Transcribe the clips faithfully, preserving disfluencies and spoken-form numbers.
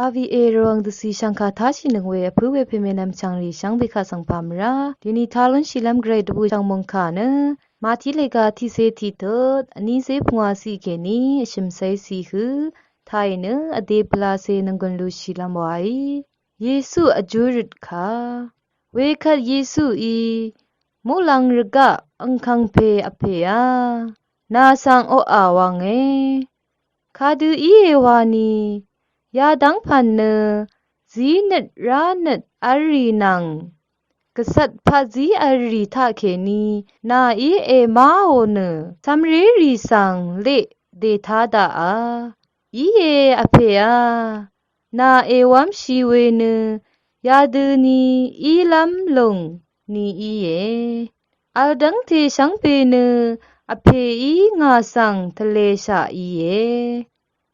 Avièròng dvcì shvngkà táshìnøng we vpǿ we pèmènvm chv̀ngrì shvngbe kaq svng pàmvrá dìní tá lúnshìlv́m gvray dvbù shv̀ngmòngkà nø Mati lèga tiqcé tiqtut vnícé pungwàciq kèní vshø̀mcé ciq hø tàì nø vdè pvlacé nònggùn lushìlv́m waí Yesu vjú røt kà. Wekvt Yesuí muqlàng rvgaq angkvngpè vpèá nà svng oqà wvnge. Kadø íe wani yadv́ng pv̀n nø zínøt ránøt v̄l rì nvng gvcvt paqzí v̄l rì taqkèní nà í èmáò nø cv̄mrérì svng leq dètá daqà. Íe vpèá nà èwv́mshì we nø yadøni ílv́m lùng ni íe. Vl dv́ngte shvngbe nø vpèí ngà svng tvleshaq íe.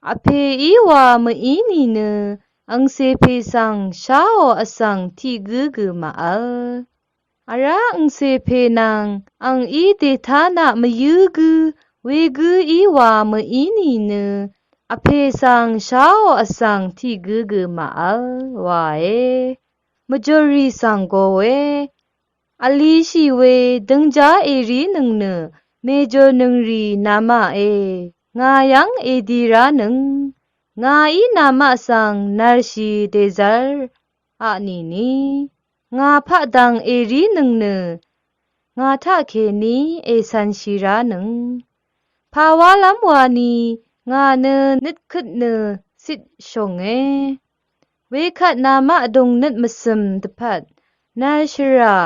Vpèí wà mv-í nìnø angcè pè svng sháò vsvng tiq gǿ gø màvl. Vrá angcè pè nvng ang í dètánaq mvyǿ gǿ wegǿ í wà mv-í nìnø vpè svng sháò vsvng tiq gǿ gø màvl wae. Mvjòrì svng goe. Vlishì we døngjá èrínøng nø mèjòrnøng rì namaqe. Ngà yv́ng èdi ránøng. Ngàí namaq svng nv̄lshì dèzv́r a nìni ngà paqdv̀ng èrínøng nø ngà taqkèní ècv̄nshì ránøng. Pàwálv́m wani ngà nø nøtkøt nø cit shònge. Wekvt namaq vdùng nøt mvcø̀m dvpvt nv̄l shvrà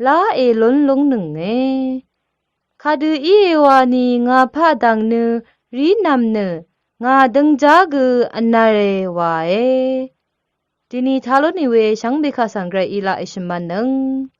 lá èlún lúngnønge. Kadø íe wani ngà paqdv̀ng nø rínv̄m nø ngà døngjá gø vnv̄le wae. Dìní tá lúnì we shvngbe kaq svng gvray í laq èshø̀m mvnøng.